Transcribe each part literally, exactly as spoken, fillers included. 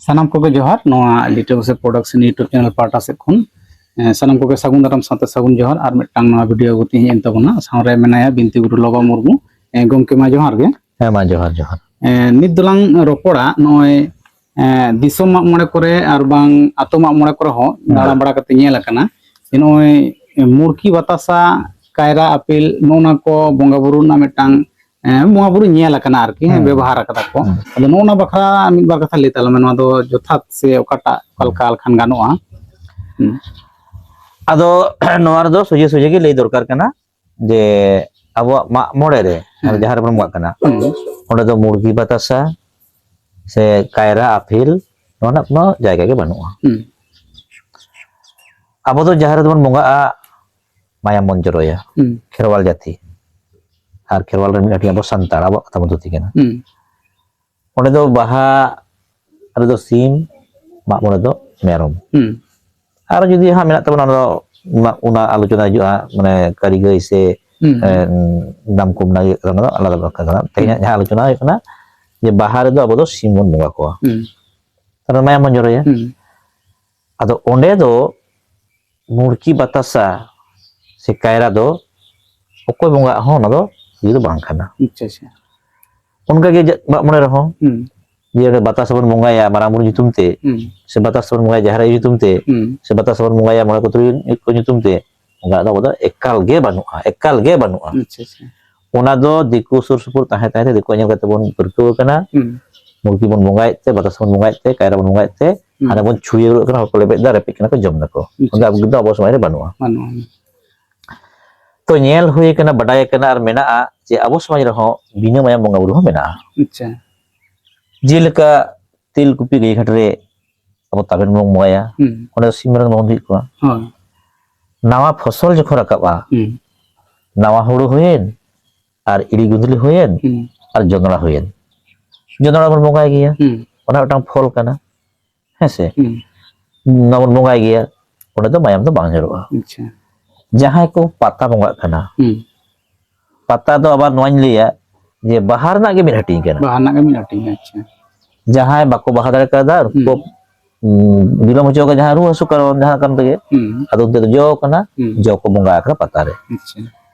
ᱥᱟᱱᱟᱢ ᱠᱚᱜᱮ ᱡᱚᱦᱟᱨ, ᱱᱚᱣᱟ ᱞᱤᱴᱟᱹ ᱵᱚᱥᱮ ᱯᱨᱚᱰᱟᱠᱥᱚᱱ YouTube ᱪᱮᱱᱮᱞ ᱯᱟᱦᱴᱟ ᱥᱮᱫ ᱠᱷᱚᱱ᱾ ᱮᱸ, ᱥᱟᱱᱟᱢ ᱠᱚᱜᱮ ᱥᱟᱹᱜᱩᱱ ᱫᱟᱨᱟᱢ ᱥᱟᱶᱛᱮ ᱥᱟᱹᱜᱩᱱ ᱡᱚᱦᱟᱨ᱾ ᱟᱨ ᱢᱤᱫᱴᱟᱝ ᱱᱚᱣᱟ ᱵᱷᱤᱰᱤᱭᱳ ᱟᱹᱜᱩ ᱛᱮ ᱦᱮᱡ ᱮᱱ ᱛᱟᱵᱚᱱᱟ, ᱥᱟᱶᱨᱮ ᱢᱮᱱᱟᱭᱟ ᱵᱤᱱᱛᱤ ᱜᱩᱨᱩ ᱞᱚᱵᱟ ᱢᱩᱨᱢᱩ᱾ ᱮᱸ, ᱜᱚᱢᱠᱮ ᱢᱟ ᱡᱚᱦᱟᱨ ᱜᱮ᱾ ᱦᱮᱸ ᱢᱟ ᱡᱚᱦᱟᱨ, ᱡᱚᱦᱟᱨ᱾ ᱮᱸ, ᱱᱤᱛ ᱫᱚᱞᱟᱝ ᱨᱚᱯᱚᱲᱟ ᱱᱚᱜᱼᱚᱭ, ᱮᱸ, ᱫᱤᱥᱚᱢ ᱢᱟᱜ ᱢᱚᱬᱮ ᱠᱚᱨᱮ ᱟᱨ ᱵᱟᱝ ᱟᱛᱳ ᱢᱟᱜ ᱢᱚᱬᱮ ᱠᱚᱨᱮ ᱦᱚᱸ ᱦᱮᱸ᱾ ᱫᱟᱬᱟ ᱵᱟᱲᱟ ᱠᱟᱛᱮ ᱧᱮᱞ ᱟᱠᱟᱱᱟ ᱡᱮ ᱱᱚᱜᱼᱚᱭ ᱢᱩᱲᱠᱤ ᱵᱟᱛᱟᱥᱟ, ᱠᱟᱭᱨᱟ ᱟᱯᱮᱞ, ᱱᱚᱜᱼᱚ ᱱᱟ ᱠᱚ ᱵᱚᱸᱜᱟ ᱵᱩᱨᱩ ᱨᱮᱱᱟᱜ ᱢᱤᱫᱴᱟᱝ, ᱮᱸ, ᱵᱚᱸᱜᱟ ᱵᱩᱨᱩ ᱧᱮᱞ ᱟᱠᱟᱱᱟ ᱟᱨᱠᱤ, ᱦᱮᱸ, ᱦᱮᱸ᱾ ᱵᱮᱵᱚᱦᱟᱨ ᱟᱠᱟᱫᱟ ᱠᱚ᱾ ᱦᱮᱸ᱾ ᱟᱫᱚ ᱱᱚᱜᱼᱚ ᱱᱟ ᱵᱟᱠᱷᱨᱟ ᱢᱤᱫ ᱵᱟᱨ ᱠᱟᱛᱷᱟ ᱞᱟᱹᱭ ᱛᱟᱞᱟᱝ ᱢᱮ, ᱱᱚᱣᱟ ᱫᱚ ᱡᱚᱛᱷᱟᱛ ᱥᱮ ᱚᱠᱟᱴᱟᱜ, ᱚᱠᱟ ᱞᱮᱠᱟ ᱞᱮᱠᱷᱟᱱ ᱜᱟᱱᱚᱜᱼᱟ? ᱦᱩᱸ᱾ ᱟᱫᱚ ᱱᱚᱣᱟ ᱨᱮᱫᱚ ᱥᱚᱡᱷᱮ ᱥᱚᱡᱷᱮ ᱜᱮ ᱞᱟᱹᱭ ᱫᱚᱨᱠᱟᱨ ᱠᱟᱱᱟ ᱡᱮ ᱟᱵᱚᱣᱟᱜ ᱢᱟᱜ ᱢᱚᱬᱮ ᱨᱮ, ᱦᱩᱸ᱾ ᱡᱟᱦᱟᱸ ᱨᱮᱵᱚᱱ ᱵᱚᱸᱜᱟᱜ ᱠᱟᱱᱟ, ᱦᱩᱸ᱾ ᱚᱸᱰᱮ ᱫᱚ ᱢᱩᱲᱠᱤ ᱵᱟᱛᱟᱥᱟ ᱥᱮ ᱠᱟᱭᱨᱟ ᱟᱯᱷᱤᱞ, ᱱᱚᱣᱟ ᱨᱮᱱᱟᱜ ᱠᱳᱱᱳ ᱡᱟᱭᱜᱟ ᱜᱮ ᱵᱟᱹᱱᱩᱜᱼᱟ᱾ ᱦᱩᱸ᱾ ᱟᱵᱚ ᱫᱚ ᱡᱟᱦᱮᱨ ᱨᱮᱫᱚ ᱵᱚᱱ ᱵᱚᱸᱜᱟᱜᱼᱟ, ᱢᱟᱭᱟᱢ ᱵᱚᱱ ᱡᱚᱨᱚᱭᱟ, ᱦᱩᱸ᱾ ᱠᱷᱮᱨᱣᱟᱞ ᱡᱟᱹᱛᱤ᱾ ᱟᱨ ᱠᱷᱮᱨᱣᱟᱞ ᱨᱮᱱ ᱢᱤᱫ ᱦᱟᱹᱴᱤᱧ ᱟᱵᱚ ᱥᱟᱱᱛᱟᱲ, ᱟᱵᱚᱣᱟᱜ ᱠᱟᱛᱷᱟ ᱯᱚᱫᱽᱫᱷᱚᱛᱤ ᱠᱟᱱᱟ᱾ ᱦᱩᱸ᱾ ᱚᱸᱰᱮ ᱫᱚ ᱵᱟᱦᱟ ᱨᱮᱫᱚ ᱥᱤᱢ, ᱢᱟᱜ ᱢᱚᱬᱮ ᱫᱚ ᱢᱮᱨᱚᱢ᱾ ᱦᱩᱸ᱾ ᱟᱨ ᱡᱩᱫᱤ ᱦᱟᱸᱜ ᱢᱮᱱᱟᱜ ᱛᱟᱵᱚᱱᱟ, ᱚᱱᱟ ᱫᱚ, ᱚᱱᱟ, ᱚᱱᱟ ᱟᱞᱳᱪᱚᱱᱟ ᱦᱤᱡᱩᱜᱼᱟ, ᱢᱟᱱᱮ ᱠᱟᱹᱨᱤ ᱜᱟᱹᱭ ᱥᱮ, ᱦᱩᱸ, ᱦᱩᱸ᱾ ᱮ, ᱫᱟᱢ ᱠᱚᱢ ᱚᱱᱟ ᱜᱮ, ᱚᱱᱟ ᱫᱚ ᱟᱞᱟᱫᱟ ᱠᱟᱛᱷᱟ ᱠᱟᱱᱟ᱾ ᱛᱮᱦᱮᱧᱟᱜ ᱦᱩᱸ᱾ ᱡᱟᱦᱟᱸ ᱟᱞᱳᱪᱚᱱᱟ ᱦᱩᱭᱩᱜ ᱠᱟᱱᱟ ᱡᱮ ᱵᱟᱦᱟ ᱨᱮᱫᱚ ᱟᱵᱚ ᱫᱚ ᱥᱤᱢ ᱵᱚᱱ ᱵᱚᱸᱜᱟ ᱠᱚᱣᱟ᱾ ᱦᱩᱸ᱾ ᱛᱟᱦᱞᱮ ᱢᱟᱭᱟᱢ ᱵᱚᱱ ᱡᱚᱨᱚᱭᱟ᱾ ᱦᱩᱸ᱾ ᱟᱫᱚ ᱚᱸᱰᱮ ᱫᱚ ᱢᱩᱲᱠᱤ ᱵᱟᱛᱟᱥᱟ ᱥᱮ ᱠᱟᱭᱨᱟ ᱫᱚ ᱚᱠᱚᱭ ᱵᱚᱸᱜᱟᱜ ᱦᱚᱸ ᱚᱱᱟ ᱫᱚ ᱤᱭᱟᱹ ᱫᱚ ᱵᱟᱝ ᱠᱟᱱᱟ᱾ ᱟᱪᱪᱷᱟ, ᱟᱪᱪᱷᱟ᱾ ᱚᱱᱠᱟᱜᱮ ᱡᱟ-, ᱢᱟᱜ ᱢᱚᱬᱮ ᱨᱮᱦᱚᱸ, ᱦᱩᱸ᱾ ᱡᱮ ᱚᱸᱰᱮ ᱵᱟᱛᱟᱥᱟ ᱵᱚᱱ ᱵᱚᱸᱜᱟᱭᱟ ᱢᱟᱨᱟᱝ ᱵᱩᱨᱩ ᱧᱩᱛᱩᱢ ᱛᱮ, ᱦᱩᱸ᱾ ᱥᱮ ᱵᱟᱛᱟᱥᱟ ᱵᱚᱱ ᱵᱚᱸᱜᱟᱭᱟ ᱡᱟᱦᱮᱨ ᱟᱭᱳ ᱧᱩᱛᱩᱢ ᱛᱮ, ᱦᱩᱸ᱾ ᱥᱮ ᱵᱟᱛᱟᱥᱟ ᱵᱚᱱ ᱵᱚᱸᱜᱟᱭᱟ ᱢᱚᱬᱮ ᱠᱚ ᱛᱩᱨᱩᱭ ᱠᱚ ᱧᱩᱛᱩᱢ ᱛᱮ, ᱚᱱᱠᱟᱱᱟᱜ ᱫᱚ ᱟᱵᱚ ᱫᱚ ᱮᱠᱟᱞ ᱜᱮ ᱵᱟᱹᱱᱩᱜᱼᱟ, ᱮᱠᱟᱞ ᱜᱮ ᱵᱟᱹᱱᱩᱜᱼᱟ᱾ ᱟᱪᱪᱷᱟ, ᱟᱪᱪᱷᱟ᱾ ᱚᱱᱟ ᱫᱚ ᱫᱤᱠᱩ ᱥᱩᱨ ᱥᱩᱯᱩᱨ ᱛᱟᱦᱮᱸ ᱛᱟᱦᱮᱸ ᱛᱮ, ᱫᱤᱠᱩᱣᱟᱜ ᱧᱮᱞ ᱠᱟᱛᱮ ᱵᱚᱱ ᱯᱟᱹᱨᱠᱟᱹᱣ ᱟᱠᱟᱱᱟ᱾ ᱦᱩᱸ᱾ ᱢᱩᱨᱜᱤ ᱵᱚᱱ ᱵᱚᱸᱜᱟᱭᱮᱫ ᱛᱮ, ᱵᱟᱛᱟᱥᱟ ᱵᱚᱱ ᱵᱚᱸᱜᱟᱭᱮᱫ ᱛᱮ, ᱠᱟᱭᱨᱟ ᱵᱚᱱ ᱵᱚᱸᱜᱟᱭᱮᱫ ᱛᱮ, ᱦᱩᱸ᱾ ᱦᱟᱸᱰᱮ ᱵᱚᱱ ᱪᱷᱩᱲᱭᱟᱹᱣ ᱠᱟᱱᱟ, ᱦᱚᱲ ᱠᱚ ᱞᱮᱵᱮᱫ ᱮᱫᱟ, ᱨᱮᱯᱮᱡ ᱠᱟᱱᱟ ᱠᱚ, ᱡᱚᱢ ᱫᱟᱠᱚ᱾ ᱟᱪᱪᱷᱟ, ᱚᱱᱠᱟ ᱟᱪᱪᱷᱟ᱾ ᱟᱵᱚ ᱫᱚ ᱟᱵᱚ ᱥᱚᱢᱟᱡᱽ ᱨᱮ ᱵᱟᱹᱱᱩᱜᱼᱟ᱾ ᱵᱟᱹᱱᱩᱜᱼᱟ᱾ ᱛᱚ ᱧᱮᱞ ᱦᱩᱭ ᱟᱠᱟᱱᱟ, ᱵᱟᱰᱟᱭ ᱟᱠᱟᱱᱟ ᱟᱨ ᱢᱮᱱᱟᱜᱼᱟ ᱡᱮ ᱟᱵᱚ ᱥᱚᱢᱟᱡᱽ ᱨᱮᱦᱚᱸ ᱵᱤᱱᱟᱹ ᱢᱟᱭᱟᱢ ᱵᱚᱸᱜᱟ ᱵᱩᱨᱩ ᱦᱚᱸ ᱢᱮᱱᱟᱜᱼᱟ᱾ ᱟᱪᱪᱷᱟ᱾ ᱡᱮᱞᱮᱠᱟ ᱛᱮᱞᱠᱩᱯᱤ ᱜᱟᱹᱭ ᱜᱷᱟᱴ ᱨᱮ ᱟᱵᱚ ᱛᱟᱵᱮᱱ ᱵᱚᱱ ᱵᱚᱸᱜᱟᱭᱟ, ᱦᱩᱸ᱾ ᱚᱸᱰᱮ ᱫᱚ ᱥᱤᱢ ᱢᱮᱨᱚᱢ ᱵᱚᱱ ᱦᱩᱭᱩᱜ ᱠᱚᱣᱟ᱾ ᱦᱳᱭ᱾ ᱱᱟᱣᱟ ᱯᱷᱚᱥᱚᱞ ᱡᱚᱠᱷᱚᱱ ᱨᱟᱠᱟᱵᱼᱟ, ᱦᱩᱸ᱾ ᱱᱟᱣᱟ ᱦᱩᱲᱩ ᱦᱩᱭᱮᱱ ᱟᱨ ᱤᱲᱤ ᱜᱩᱸᱫᱽᱞᱤ ᱦᱩᱭᱮᱱ, ᱦᱩᱸ᱾ ᱟᱨ ᱡᱚᱱᱚᱲᱟ ᱦᱩᱭᱮᱱ, ᱡᱚᱱᱚᱲᱟ ᱵᱚᱱ ᱵᱚᱸᱜᱟᱭ ᱜᱮᱭᱟ, ᱦᱩᱸ᱾ ᱚᱱᱟ ᱢᱤᱫᱴᱟᱝ ᱯᱷᱚᱞ ᱠᱟᱱᱟ᱾ ᱦᱮᱸ ᱥᱮ? ᱦᱩᱸ᱾ ᱚᱱᱟ ᱵᱚᱱ ᱵᱚᱸᱜᱟᱭ ᱜᱮᱭᱟ, ᱚᱸᱰᱮ ᱫᱚ ᱢᱟᱭᱟᱢ ᱫᱚ ᱵᱟᱝ ᱡᱚᱨᱚᱜᱼᱟ᱾ ᱟᱪᱪᱷᱟ᱾ ᱡᱟᱦᱟᱸᱭ ᱠᱚ ᱯᱟᱛᱟ ᱵᱚᱸᱜᱟᱜ ᱠᱟᱱᱟ, ᱦᱩᱸ᱾ ᱯᱟᱛᱟ ᱫᱚ ᱟᱵᱟᱨ ᱱᱚᱣᱟᱧ ᱞᱟᱹᱭᱟ ᱡᱮ ᱵᱟᱦᱟ ᱨᱮᱱᱟᱜ ᱜᱮ ᱢᱤᱫ ᱦᱟᱹᱴᱤᱧ ᱠᱟᱱᱟ᱾ ᱵᱟᱦᱟ ᱨᱮᱱᱟᱜ ᱜᱮ ᱢᱤᱫ ᱦᱟᱹᱴᱤᱧ, ᱟᱪᱪᱷᱟ᱾ ᱡᱟᱦᱟᱸᱭ ᱵᱟᱠᱚ ᱵᱟᱦᱟ ᱫᱟᱲᱮ ᱠᱟᱣᱫᱟ, ᱩᱱᱠᱩ ᱠᱚ, ᱦᱩᱸ᱾ ᱩᱸ, ᱵᱤᱞᱚᱢ ᱦᱚᱪᱚ ᱠᱟᱜ, ᱡᱟᱦᱟᱸ ᱨᱩᱣᱟᱹ ᱦᱟᱹᱥᱩ ᱠᱟᱨᱚᱱ, ᱡᱟᱦᱟᱸ ᱠᱟᱨᱚᱱ ᱛᱮᱜᱮ, ᱦᱩᱸ᱾ ᱟᱫᱚ ᱩᱱᱛᱮ ᱫᱚ ᱡᱚ ᱠᱟᱱᱟ, ᱦᱩᱸ᱾ ᱡᱚ ᱠᱚ ᱵᱚᱸᱜᱟ ᱟᱠᱟᱫᱟ ᱯᱟᱛᱟ ᱨᱮ᱾ ᱟᱪᱪᱷᱟ᱾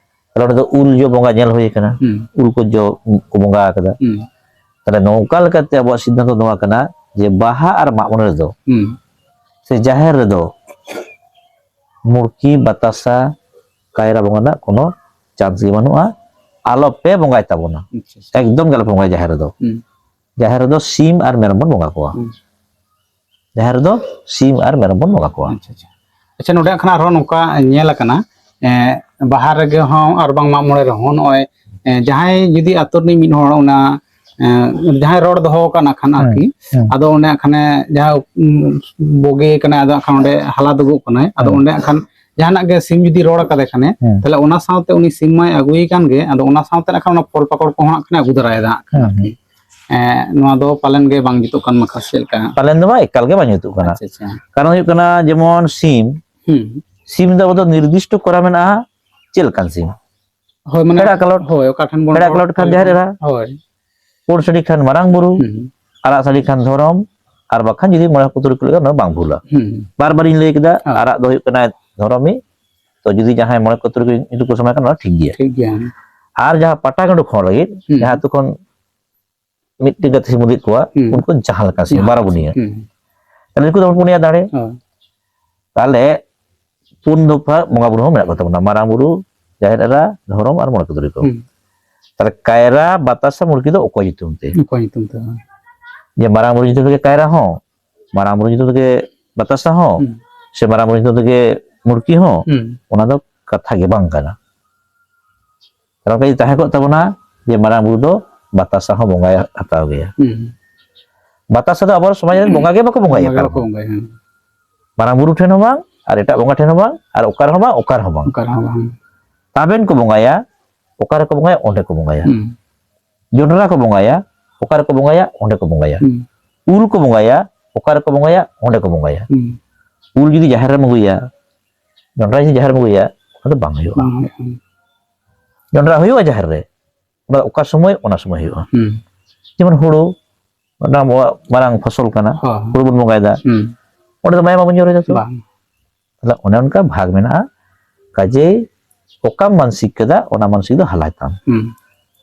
ᱛᱟᱦᱞᱮ ᱚᱸᱰᱮ ᱫᱚ ᱩᱞ ᱡᱚ ᱵᱚᱸᱜᱟ ᱧᱮᱞ ᱦᱩᱭ ᱠᱟᱱᱟ, ᱦᱩᱸ᱾ ᱩᱞ ᱠᱚ ᱡᱚ ᱠᱚ ᱵᱚᱸᱜᱟ ᱟᱠᱟᱫᱟ᱾ ᱦᱩᱸ᱾ ᱛᱟᱦᱞᱮ ᱱᱚᱝᱠᱟ ᱞᱮᱠᱟᱛᱮ ᱟᱵᱚᱣᱟᱜ ᱥᱤᱫᱽᱫᱷᱟᱱᱛᱚ ᱱᱚᱣᱟ ᱠᱟᱱᱟ ᱡᱮ ᱵᱟᱦᱟ ᱟᱨ ᱢᱟᱜ ᱢᱚᱬᱮ ᱨᱮᱫᱚ, ᱦᱩᱸ᱾ ᱥᱮ ᱡᱟᱦᱮᱨ ᱨᱮᱫᱚ ᱢᱩᱲᱠᱤ, ᱵᱟᱛᱟᱥᱟ, ᱠᱟᱭᱨᱟ ᱵᱚᱸᱜᱟ ᱨᱮᱱᱟᱜ ᱠᱳᱱᱳ ᱪᱟᱱᱥ ᱜᱮ ᱵᱟᱹᱱᱩᱜᱼᱟ᱾ ᱟᱞᱚᱯᱮ ᱵᱚᱸᱜᱟᱭ ᱛᱟᱵᱚᱱᱟ, ᱟᱪᱪᱷᱟ, ᱟᱪᱪᱷᱟ᱾ ᱮᱠᱫᱚᱢ ᱜᱮ ᱟᱞᱚᱯᱮ ᱵᱚᱸᱜᱟᱭᱟ ᱡᱟᱦᱮᱨ ᱨᱮᱫᱚ᱾ ᱦᱩᱸ᱾ ᱡᱟᱦᱮᱨ ᱨᱮᱫᱚ ᱥᱤᱢ ᱟᱨ ᱢᱮᱨᱚᱢ ᱵᱚᱱ ᱵᱚᱸᱜᱟ ᱠᱚᱣᱟ᱾ ᱦᱩᱸ᱾ ᱡᱟᱦᱮᱨ ᱨᱮᱫᱚ ᱥᱤᱢ ᱟᱨ ᱢᱮᱨᱚᱢ ᱵᱚᱱ ᱵᱚᱸᱜᱟ ᱠᱚᱣᱟ᱾ ᱟᱪᱪᱷᱟ, ᱟᱪᱪᱷᱟ᱾ ᱟᱪᱪᱷᱟ, ᱱᱚᱰᱮ ᱠᱷᱚᱱ ᱟᱨᱦᱚᱸ ᱱᱚᱝᱠᱟ ᱧᱮᱞ ᱟᱠᱟᱱᱟ, ᱮᱸ, ᱵᱟᱦᱟ ᱨᱮᱜᱮ ᱦᱚᱸ ᱟᱨ ᱵᱟᱝ ᱢᱟᱜ ᱢᱚᱬᱮ ᱨᱮᱦᱚᱸ ᱱᱚᱜᱼᱚᱭ, ᱮᱸ, ᱡᱟᱦᱟᱸᱭ ᱡᱩᱫᱤ ᱟᱛᱳ ᱨᱤᱱᱤᱡ ᱢᱤᱫ ᱦᱚᱲ ᱚᱱᱟ, ᱮᱸ, ᱡᱟᱦᱟᱸᱭ ᱨᱚᱲ ᱫᱚᱦᱚ ᱟᱠᱟᱫ ᱱᱟᱜ ᱠᱷᱟᱱ ᱦᱩᱸ, ᱟᱨᱠᱤ, ᱦᱩᱸ᱾ ᱟᱫᱚ ᱚᱸᱰᱮ ᱱᱟᱜ ᱠᱷᱟᱱᱮ ᱡᱟᱦᱟᱸ, ᱩᱸ, ᱵᱳᱜᱮ ᱠᱟᱱᱟᱭ, ᱟᱫᱚ ᱱᱟᱜ ᱠᱷᱟᱱ ᱚᱸᱰᱮ ᱦᱟᱞᱟ ᱫᱩᱜᱩᱜ ᱠᱟᱱᱟᱭ, ᱟᱫᱚ ᱦᱩᱸ᱾ ᱚᱸᱰᱮ ᱱᱟᱜ ᱠᱷᱟᱱ ᱡᱟᱦᱟᱱᱟᱜ ᱜᱮ ᱥᱤᱢ ᱡᱩᱫᱤ ᱨᱚᱲ ᱟᱠᱟᱫᱮ ᱠᱷᱟᱱᱮ, ᱦᱩᱸ᱾ ᱛᱟᱦᱞᱮ ᱚᱱᱟ ᱥᱟᱶᱛᱮ ᱩᱱᱤ ᱥᱤᱢ ᱢᱟᱭ ᱟᱹᱜᱩᱭᱮ ᱠᱟᱱ ᱜᱮ, ᱟᱫᱚ ᱚᱱᱟ ᱥᱟᱶᱛᱮ ᱱᱟᱜ ᱠᱷᱟᱱ ᱚᱱᱟ ᱯᱷᱚᱞ ᱯᱟᱠᱚᱲ ᱠᱚᱦᱚᱸ ᱱᱟᱜ ᱠᱷᱟᱱᱮ ᱟᱹᱜᱩ ᱫᱟᱨᱟᱭᱮᱫᱟ ᱱᱟᱜ ᱠᱷᱟᱱ ᱦᱩᱸ, ᱟᱨᱠᱤ᱾ ᱦᱩᱸ᱾ ᱮᱸ, ᱱᱚᱣᱟ ᱫᱚ ᱯᱟᱞᱮᱱ ᱜᱮ ᱵᱟᱝ ᱡᱩᱛᱩᱜ ᱠᱟᱱ ᱢᱟᱠᱷᱟ, ᱪᱮᱫ ᱞᱮᱠᱟ? ᱯᱟᱞᱮᱱ ᱫᱚ ᱵᱟᱝ, ᱮᱠᱟᱞ ᱜᱮ ᱵᱟᱝ ᱡᱩᱛᱩᱜ ᱠᱟᱱᱟ᱾ ᱟᱪᱪᱷᱟ, ᱟᱪᱪᱷᱟ᱾ ᱠᱟᱨᱚᱱ ᱦᱩᱭᱩᱜ ᱠᱟᱱᱟ, ᱡᱮᱢᱚᱱ ᱥᱤᱢ, ᱦᱩᱸ᱾ ᱥᱤᱢ ᱫᱚ ᱟᱵᱚ ᱫᱚ ᱱᱤᱨᱫᱤᱥᱴᱚ ᱠᱚᱨᱟ ᱢᱮᱱᱟᱜᱼᱟ, ᱪᱮᱫ ᱞᱮᱠᱟᱱ ᱥᱤᱢ? ᱦᱳᱭ, ᱢᱟᱱᱮ, ᱦᱮᱲᱟ ᱠᱟᱞᱚᱴ᱾ ᱦᱳᱭ, ᱚᱠᱟ ᱴᱷᱮᱱ ᱵᱚᱱ ᱦᱮᱲᱟ ᱨᱚᱲ ᱠᱟᱞᱚᱴ ᱠᱷᱟᱱ ᱦᱳᱭ, ᱡᱟᱦᱮᱨ ᱮᱨᱟ᱾ ᱦᱳᱭ᱾ ᱯᱩᱸᱰ ᱥᱟᱹᱰᱤ ᱠᱷᱟᱱ ᱢᱟᱨᱟᱝ ᱵᱩᱨᱩ, ᱦᱩᱸ᱾ ᱟᱨᱟᱜ ᱥᱟᱹᱰᱤ ᱠᱷᱟᱱ ᱫᱷᱚᱨᱚᱢ, ᱟᱨ ᱵᱟᱠᱷᱟᱱ ᱡᱩᱫᱤ ᱢᱚᱬᱮ ᱠᱚ ᱛᱩᱨᱩᱭ ᱠᱚ ᱞᱟᱹᱭ ᱠᱷᱟᱱ ᱚᱱᱟ ᱵᱟᱝ ᱵᱷᱩᱞᱟ᱾ ᱦᱩᱸ᱾ ᱵᱟᱨ ᱵᱟᱨᱤᱧ ᱞᱟᱹᱭ ᱠᱮᱫᱟ, ᱦᱮᱸ᱾ ᱟᱨᱟᱜ ᱫᱚ ᱦᱩᱭᱩᱜ ᱠᱟᱱᱟ ᱫᱷᱚᱨᱚᱢᱤ, ᱛᱚ ᱡᱩᱫᱤ ᱡᱟᱦᱟᱸᱭ ᱢᱚᱬᱮ ᱠᱚ ᱛᱩᱨᱩᱭ ᱠᱚ ᱧᱩᱛᱩᱢ ᱠᱚ ᱥᱚᱢᱟᱭ ᱠᱷᱟᱱ ᱚᱱᱟ ᱴᱷᱤᱠ ᱜᱮᱭᱟ᱾ ᱴᱷᱤᱠ ᱜᱮᱭᱟ᱾ ᱟᱨ ᱡᱟᱦᱟᱸ ᱯᱟᱴᱟ ᱜᱟᱸᱰᱳ ᱠᱷᱚᱱ ᱞᱟᱹᱜᱤᱫ, ᱦᱩᱸ᱾ ᱡᱟᱦᱟᱸ ᱟᱹᱛᱩ ᱠᱷᱚᱱ ᱢᱤᱫᱴᱮᱱ ᱜᱟᱛᱮ ᱥᱤᱢ ᱤᱫᱤᱭᱮᱫ ᱠᱚᱣᱟ, ᱦᱩᱸ᱾ ᱩᱱᱠᱩ ᱡᱟᱦᱟᱸ ᱞᱮᱠᱟ ᱥᱤᱢ, ᱦᱩᱸ᱾ ᱵᱟᱨᱚ ᱵᱩᱱᱤᱭᱟᱹ᱾ ᱦᱩᱸ᱾ ᱛᱟᱦᱞᱮ ᱩᱱᱠᱩ ᱫᱚ ᱯᱩᱱᱭᱟ ᱫᱟᱲᱮ᱾ ᱦᱳᱭ᱾ ᱛᱟᱦᱞᱮ ᱯᱩᱱ ᱫᱚᱯᱷᱟ ᱵᱚᱸᱜᱟ ᱵᱩᱨᱩ ᱦᱚᱸ ᱢᱮᱱᱟᱜ ᱠᱚ ᱛᱟᱵᱚᱱᱟ, ᱢᱟᱨᱟᱝ ᱵᱩᱨᱩ, ᱡᱟᱦᱮᱨ ᱮᱨᱟ, ᱫᱷᱚᱨᱚᱢ ᱟᱨ ᱢᱚᱬᱮ ᱠᱚ ᱛᱩᱨᱩᱭ ᱠᱚ᱾ ᱦᱩᱸ᱾ ᱛᱟᱦᱞᱮ ᱠᱟᱭᱨᱟ, ᱵᱟᱛᱟᱥᱟ, ᱢᱩᱲᱠᱤ ᱫᱚ ᱚᱠᱚᱭ ᱧᱩᱛᱩᱢ ᱛᱮ? ᱚᱠᱚᱭ ᱧᱩᱛᱩᱢ ᱛᱮ? ᱡᱮ ᱢᱟᱨᱟᱝ ᱵᱩᱨᱩ ᱧᱩᱛᱩᱢ ᱛᱮᱜᱮ ᱠᱟᱭᱨᱟ ᱦᱚᱸ, ᱢᱟᱨᱟᱝ ᱵᱩᱨᱩ ᱧᱩᱛᱩᱢ ᱛᱮᱜᱮ ᱵᱟᱛᱟᱥᱟ ᱦᱚᱸ, ᱦᱩᱸ᱾ ᱥᱮ ᱢᱟᱨᱟᱝ ᱵᱩᱨᱩ ᱧᱩᱛᱩᱢ ᱛᱮᱜᱮ ᱢᱩᱲᱠᱤ ᱦᱚᱸ, ᱦᱩᱸ᱾ ᱚᱱᱟ ᱫᱚ ᱠᱟᱛᱷᱟ ᱜᱮ ᱵᱟᱝ ᱠᱟᱱᱟ᱾ ᱠᱟᱨᱚᱱ ᱠᱟᱹᱡ ᱛᱟᱦᱮᱸ ᱠᱚᱜ ᱛᱟᱵᱚᱱᱟ ᱡᱮ ᱢᱟᱨᱟᱝ ᱵᱩᱨᱩ ᱫᱚ ᱵᱟᱛᱟᱥᱟ ᱦᱚᱸ ᱵᱚᱸᱜᱟᱭ ᱦᱟᱛᱟᱣ ᱜᱮᱭᱟ᱾ ᱦᱩᱸ᱾ ᱵᱟᱛᱟᱥᱟ ᱫᱚ ᱟᱵᱚ ᱥᱚᱢᱟᱡᱽ ᱨᱮᱱ ᱵᱚᱸᱜᱟ ᱜᱮ ᱵᱟᱠᱚ ᱵᱚᱸᱜᱟᱭᱟ ᱵᱚᱸᱜᱟ ᱜᱮ ᱚᱠᱟ ᱵᱟᱠᱚ ᱨᱮᱦᱚᱸ᱾ ᱵᱚᱸᱜᱟᱭᱟ, ᱦᱮᱸ᱾ ᱢᱟᱨᱟᱝ ᱵᱩᱨᱩ ᱴᱷᱮᱱ ᱦᱚᱸ ᱵᱟᱝ, ᱟᱨ ᱮᱴᱟᱜ ᱵᱚᱸᱜᱟ ᱴᱷᱮᱱ ᱦᱚᱸ ᱵᱟᱝ, ᱟᱨ ᱚᱠᱟ ᱨᱮᱦᱚᱸ ᱵᱟᱝ, ᱚᱠᱟ ᱨᱮᱦᱚᱸ ᱵᱟᱝ᱾ ᱚᱠᱟ ᱨᱮᱦᱚᱸ ᱵᱟᱝ᱾ ᱛᱟᱵᱮᱱ ᱠᱚ ᱵᱚᱸᱜᱟᱭᱟ, ᱚᱠᱟ ᱨᱮᱠᱚ ᱵᱚᱸᱜᱟᱭᱟ, ᱚᱸᱰᱮ ᱠᱚ ᱵᱚᱸᱜᱟᱭᱟ᱾ ᱦᱩᱸ᱾ ᱡᱚᱱᱰᱨᱟ ᱠᱚ ᱵᱚᱸᱜᱟᱭᱟ, ᱚᱠᱟ ᱨᱮᱠᱚ ᱵᱚᱸᱜᱟᱭᱟ, ᱚᱸᱰᱮ ᱠᱚ ᱵᱚᱸᱜᱟᱭᱟ᱾ ᱦᱩᱸ᱾ ᱩᱞ ᱠᱚ ᱵᱚᱸᱜᱟᱭᱟ, ᱚᱠᱟ ᱨᱮᱠᱚ ᱵᱚᱸᱜᱟᱭᱟ, ᱚᱸᱰᱮ ᱠᱚ ᱵᱚᱸᱜᱟᱭᱟ᱾ ᱦᱩᱸ᱾ ᱩᱞ ᱡᱩᱫᱤ ᱡᱟᱦᱮᱨ ᱨᱮᱢ ᱟᱹᱜᱩᱭᱟ, ᱡᱚᱱᱰᱨᱟ ᱡᱩᱫᱤ ᱡᱟᱦᱮᱨ ᱨᱮᱢ ᱟᱹᱜᱩᱭᱟ, ᱚᱱᱟ ᱫᱚ ᱵᱟᱝ ᱦᱩᱭᱩᱜᱼᱟ᱾ ᱵᱟᱝ ᱦᱩᱭᱩᱜᱼᱟ᱾ ᱡᱚᱱᱰᱨᱟ ᱦᱩᱭᱩᱜᱼᱟ ᱡᱟᱦᱮᱨ ᱨᱮ, ᱚᱱᱟ ᱚᱠᱟ ᱥᱚᱢᱚᱭ, ᱚᱱᱟ ᱥᱚᱢᱚᱭ ᱦᱩᱭᱩᱜᱼᱟ᱾ ᱦᱩᱸ᱾ ᱡᱮᱢᱚᱱ ᱦᱩᱲᱩ, ᱚᱱᱟ ᱟᱵᱚᱣᱟᱜ ᱢᱟᱨᱟᱝ ᱯᱷᱚᱥᱚᱞ ᱠᱟᱱᱟ, ᱦᱳᱭ᱾ ᱦᱩᱲᱩ ᱵᱚᱱ ᱵᱚᱸᱜᱟᱭᱮᱫᱟ, ᱦᱩᱸ᱾ ᱚᱸᱰᱮ ᱫᱚ ᱢᱟᱭᱟᱢ ᱵᱟᱵᱚᱱ ᱡᱚᱨᱚᱭᱮᱫᱟ ᱛᱚ᱾ ᱵᱟᱝ᱾ ᱛᱟᱦᱞᱮ ᱚᱱᱮ ᱚᱱᱠᱟ ᱵᱷᱟᱜᱽ ᱢᱮᱱᱟᱜᱼᱟ᱾ ᱠᱟᱡᱮᱭ ᱚᱠᱟᱢ ᱢᱟᱱᱥᱤᱠ ᱠᱮᱫᱟ, ᱚᱱᱟ ᱢᱟᱱᱥᱤᱠ ᱫᱚ ᱦᱟᱞᱟᱭ ᱛᱟᱢ᱾ ᱦᱩᱸ᱾